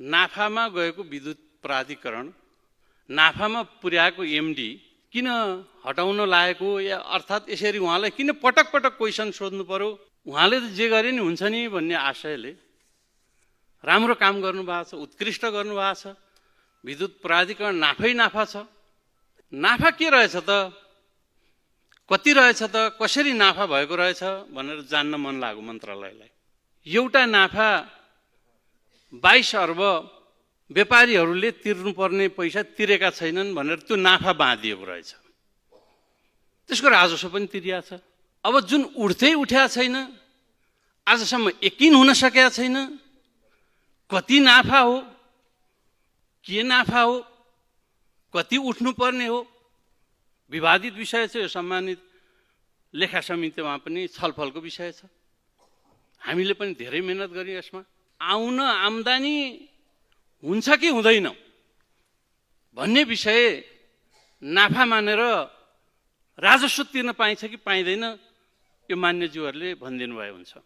नाफामा गएको विद्युत प्राधिकरण, नाफामा पुर्याएको एमडी किन हटाउन लागेको, या अर्थात् यसरी उहाँलाई किन पटक पटक क्वेसन सोध्नु पर्यो? उहाँले त जे गरे नि हुन्छ नि भन्ने आशयले राम्रो काम गर्नुभएको छ, उत्कृष्ट गर्नुभएको छ। विद्युत प्राधिकरण नाफै नाफा छ। नाफा के रहेछ त, कति रहेछ त, कसरी नाफा भएको रहेछ भनेर जान्न मन लाग्यो मन्त्रालयलाई। एउटा नाफा 22 अर्ब व्यापारीहरूले तिर्नुपर्ने पैसा तिरेका छैनन् भनेर त्यो नाफा बाँधिएको रहेछ। त्यसको राजस्व पनि तिरिया छ। अब जुन उठ्दै उठ्या छैन, आजसम्म यकिन हुन सकेका छैन कति नाफा हो, के नाफा हो, कति उठ्नुपर्ने हो, विवादित विषय छ। यो सम्मानित लेखा समितिमा पनि छलफलको विषय छ। हामीले पनि धेरै मेहनत गर्यौं यसमा। आउन आम्दानी हुन्छ कि हुँदैन भन्ने विषय नाफा मानेर राजस्व तिर्न पाइन्छ कि पाइँदैन, यो मान्यज्यूहरूले भनिदिनु भए हुन्छ।